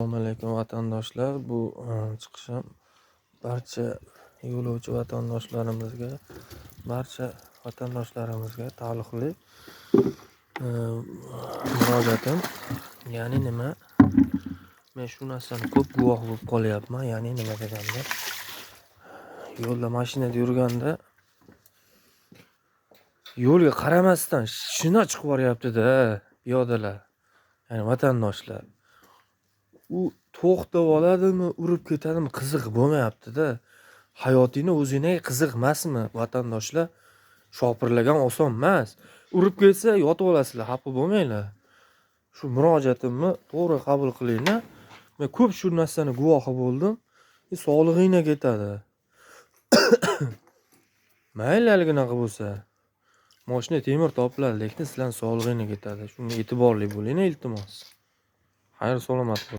Assalomu alaykum, vatandoshlar. Bu chiqishim barcha yo'lovchi vatandoshlarimizga, barcha vatandoshlarimizga taalluqli murojaatim. Ya'ni nima? Men shu narsani ko'p guvoh bo'lib qolyapman. Ya'ni nima deganda, yo'lda mashinada yurganda yo'lga qaramasdan shina chiqib boryapti-da piyodalar. Ya'ni vatandoshlar. U to'xtab oladimi, urib ketadimi, qiziq bo'lmayapti-da. Hayotingni o'zingga qiziq emasmi, vatandoshlar? Shopirlagan oson emas. Urib ketsa yotib olasizlar, xafa bo'lmanglar. Shu murojaatimni to'g'ri qabul qilinglar. Men ko'p shu narsani guvohi bo'ldim. Sog'lig'ingga ketadi. Mayli haliginaqa bo'lsa. Moshina temir topiladi, lekin sizlarning sog'lig'ingga ketadi. Shunga e'tiborli bo'linglar, iltimos. Xayr, salomat bo'ling.